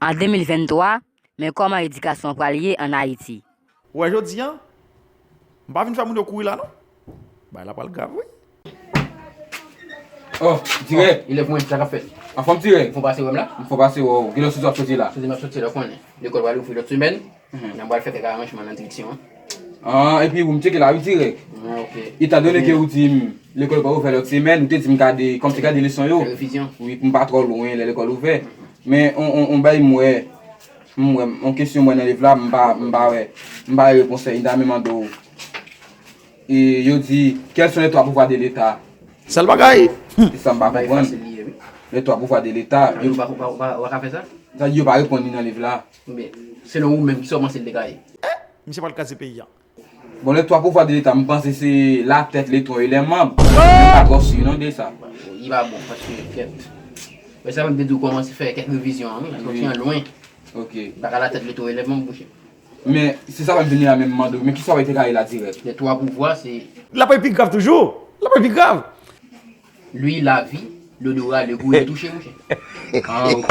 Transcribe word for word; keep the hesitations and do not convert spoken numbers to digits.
An de mil venntwa, men kòman edikasyon an pral ye ann Ayiti. Ou wè jodi a, m pa vin fè moun yo kouri la non. Bagay la pral grav wi. Oh, dirèk. Elèv mwen, sa k ap fèt? Anfòm dirèk. Fon pase wè m la? M fon pase wè w. Kilè w soti w ap soti la? Soti m ap soti lè w konnen. Lekòl pral ouvri lòt semèn. N ap pral fè kèk aranjman nan direksyon an. Ah, epi pou m tcheke la wi dirèk. Ah, ok. Etandone ke ou di m lekòl pral ouvè lòt semèn, ou te di m gade, kòmsi gade leson yo. Fè revizyon. Wi, pou m pa twò lwen lè lekòl ouvè. Men on, on, on bagay m wè, m wè, on kesyon m wè nan liv la, m pa, m pa wè, m pa wè repons li, m ta renmen mande w. E yo di, quels sont les trois pouvoirs de l'État? Sèl bagay. Se sa m pa Bagay konprann. Fasil li ye wi. Les trois pouvoirs de l'État. Ou pa, ou pa, ou pa, ou pa ka fè sa? Sa di yo pa reponn li nan liv la. Oubyen, selon ou menm, ki sa w panse l te ka ye? Misye pral kraze peyi a. Bon, les trois pouvoirs de l'État, m panse se la tèt, le tronc et les membres. M pa twò si non de sa. Li pa bon, paske kèt. Mwen sa menm te di w kòmanse fè kèk revizyon an wi, soti an lwen. Ok. Baka la tèt le tronc et les membres bouche. Men, se sa m vini la menm mande w, men kisa w te ka ye la dirèk? Les trois pouvoirs, se L ap epigrav toujou. L ap epigrav. Lui, la vie, l'odorat, le goût, le toucher, mouche. Ah, ok.